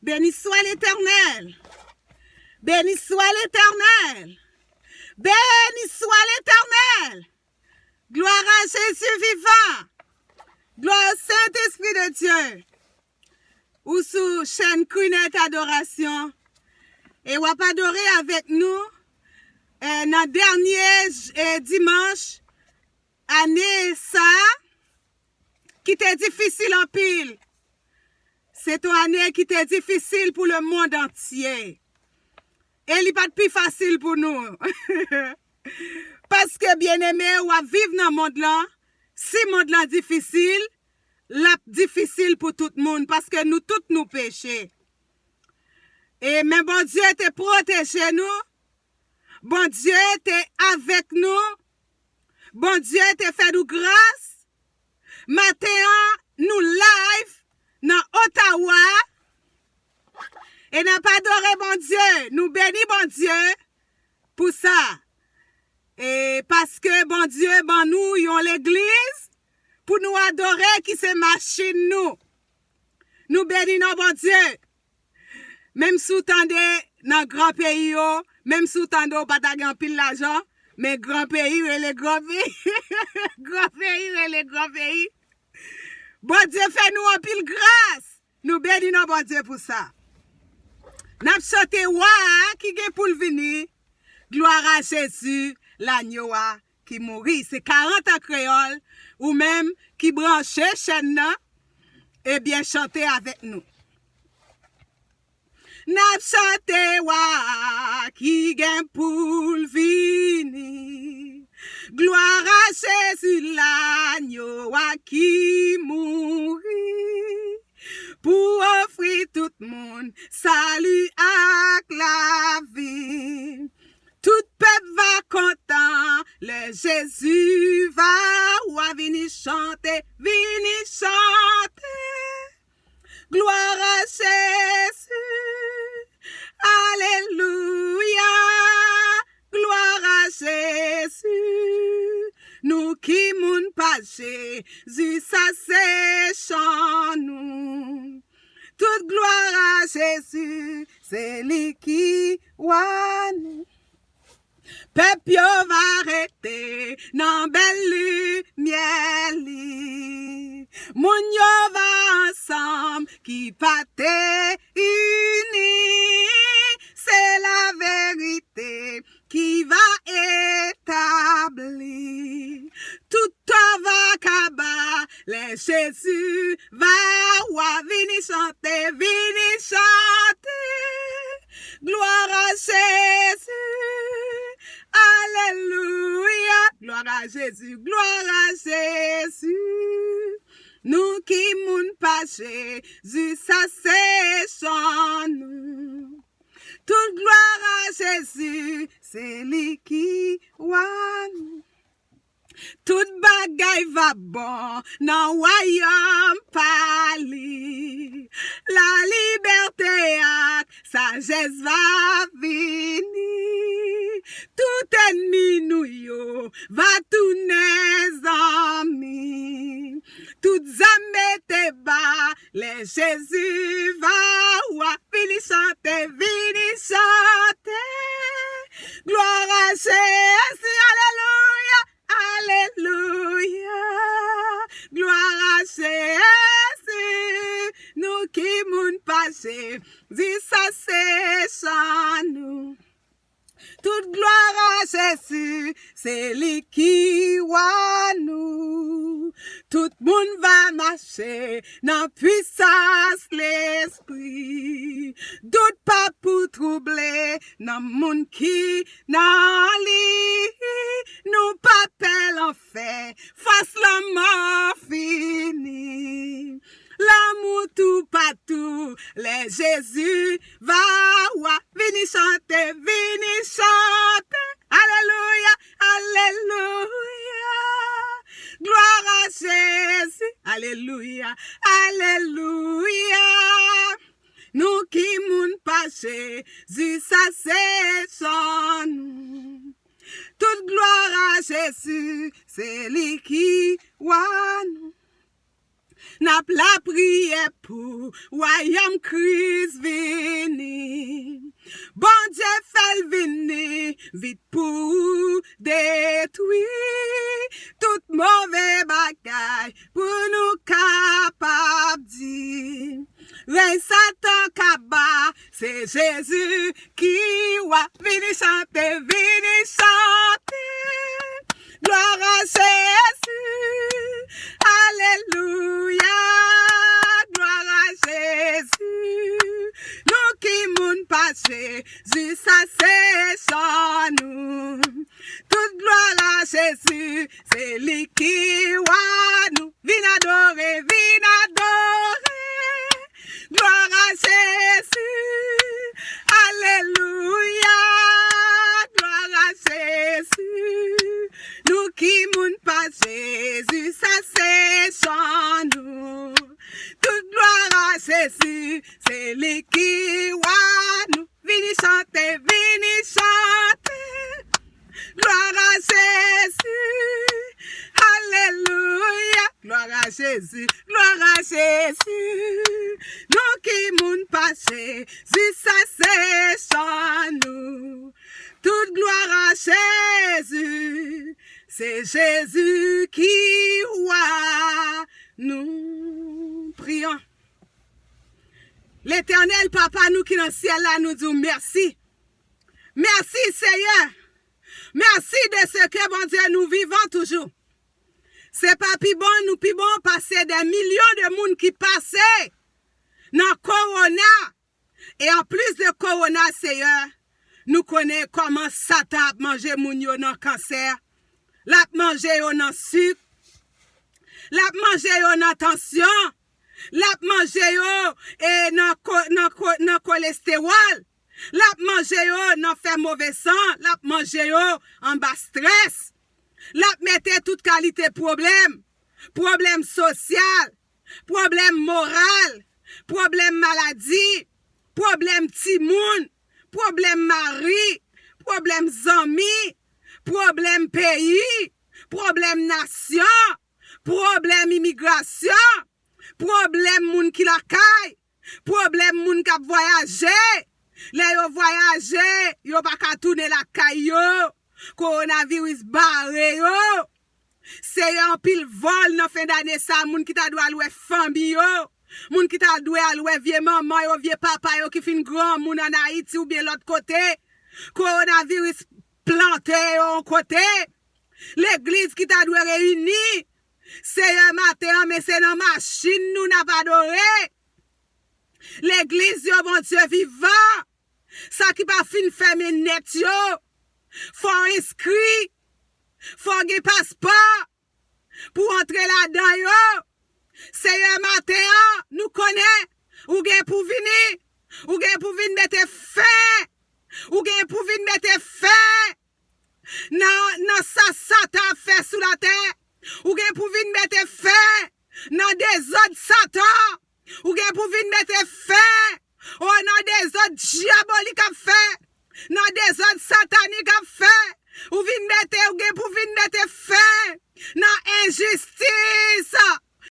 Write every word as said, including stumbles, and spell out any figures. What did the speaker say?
Béni soit l'Éternel. Béni soit l'Éternel. Béni soit l'Éternel. Gloire à Jésus vivant. Gloire au Saint-Esprit de Dieu. Ou sou chèn Kwinet Adorasyon. E w ap adore avèk nou eh, nan dènye eh, dimanch ane sa a, ki te difisil anpil. Se te yon ane ki te difisil pou lemonn antye. E li pa t pi fasil pou nou. Paske, byeneme, w ap viv nan mond lan. Si mond lan difisil, l ap difisil pou tout moun. Paske nou tout nou peche. E men Bondye te pwoteje nou. Bondye te avèk nou. Bondye te fè nou gras. Maten an, nou live nan Ottawa. E n ap adore Bondye. Nou beni Bondye pou sa. E paske Bondye ban nou yon legliz pou nou adore ki se machin nou. Nou beni non Bondye. Menm si w tande nan gran peyi yo, menm si w tande w pa ta gen anpil lajan, men gran peyi rele gran peyi. Gran peyi rele gran peyi. Bondye fè nou anpil gras. Nou beni non Bondye pou sa. N ap chante wa a ki gen pou l vini. Gloire à Jésus, l'agneau a ki mouri. Se karant an kreyòl, ou menm ki branche chèn nan, ebyen chante avèk nou. N ap chante wa a ki gen pou l vini. Gloire à Jésus, l'agneau a ki mouri. Pou ofri tout moun sali ak lavi. Tout pèp va kontan lè Jezi va. Wa vini chante, vini chante. Gloire à Jésus. Alelouya. Gloire à Jésus. Nou ki moun pa Jezi, sa se chan nou. Tout gloire à Jésus, se li ki wa nou. Pèp yo va rete nan bèl limyè li. Moun yo va ansanm ki pa te ini. Se laverite ki va etabli. Tout tò va kaba lè Jezi va. Wa vini chante, vini chante. Gloire à Jésus. Alelouya. Gloire à Jésus, gloire à Jésus. Nou ki moun pa Jezi, sa se chan nou. Tout gloire à Jésus, se li ki wa nou. Tout bagay va bon nan wayòm pa li. La libète ak sajès va vini. Tout ènmi nou yo va tounen zanmi. Tout zam mete ba lè Jezi va. Wa vini chante, vini chante. Gloire à Jésus, alelouya, alelouya. Gloire à Jésus. Nou ki moun pa Jezi, sa se chan nou. Tout gloire à Jésus, se li ki wa nou. Tout moun va mache nan pwisans Lespri. Dout pa pou twouble nanm moun ki nan li. Nou pa pè lanfè, fas lanmò fini. Lanmou toupatou, lè Jezi va. Wa vini chante, vini chante. Alelouya, alelouya. Gloire à Jésus, alelouya, alelouya. Nou ki moun pa Jezi, sa se chan nou. Tout gloire à Jésus, se li ki wa nou. N ap lapriyè pou wayòm Kris vini. Bondye fè l vini vit pou detwi tout move bagay, pou nou kapab di, rèy Satan kaba, se Jezi ki wa. Vini chante, vini chante. Glwa a Jezi, alelouya. Glwa a Jezi, nou ki moun pa Jezi, sa se chan nou. Tout glwa a Jezi, se li ki wa nou. Vin adore, vin adore. Glwa a Jezi, alelouya. Glwa a Jezi, nou ki moun pa Jezi, sa se chan nou. Tout glwa a Jezi, se li ki wa nou. Vini chante, vini chante. Glwa a Jezi, alelouya. Glwa a Jezi, glwa a Jezi. Nou ki moun pa Jezi, sa se chan nou. Tout glwa a Jezi, se Jezi ki wa nou. Prions. Letènèl Papa nou ki nan syèl la, nou di w mèsi. Mèsi, Seyè. Mèsi de ce que, Bondye, nou vivan toujou. Se pa pi bon, nou pi bon pase de milyon de moun ki pase nan kowona. E anplis de kowona, Seyè, nou konnen kòman Satan ap manje moun yo nan kansè. L ap manje yo nan sik. L ap manje yo nan tansyon. L ap manje yo, e, nan ko-, nan ko-, nan kolestewòl. L ap manje yo nan fè move san. L ap manje yo anba strès. L ap mete tout kalite pwoblèm. Pwoblèm sosyal, pwoblèm moral, pwoblèm maladi, pwoblèm timoun, pwoblèm mari, pwoblèm zanmi, pwoblèm peyi, pwoblèm nasyon, pwoblèm imigrasyon, pwoblèm moun ki lakay, pwoblèm moun k ap vwayaje. Lè yo vwayaje, yo pa ka tounen lakay yo. Kowonaviris bare yo. Seyè, anpil vòl nan fen dane sa, moun ki ta dwe al wè fanmi yo, moun ki ta dwe al wè vye manman yo, vye papa yo ki fin granmoun ann Ayiti oubyen lòt kote. Kowonaviris plante yo yon kote. Legliz ki ta dwe reyini, Seyè, maten an, men se nan machin nou n ap adore. Legliz yo, Bondye vivan, sa ki pa fin fèmen nèt yo, fò w enskri, fò w gen paspò pou w antre ladan yo. Seyè, maten an, nou konnen ou gen pou vini, ou gen pou vin mete fen, ou gen pou vin mete fen nan, nan sa Satan ap fè sou latè. Ou gen pou vin mete fen nan dezòd Satan. Ou gen pou vin mete fen, o, nan dezòd dyabolik ap fè, nan dezòd satanik ap fè. Ou vin mete, ou gen pou vin mete fen nan enjistis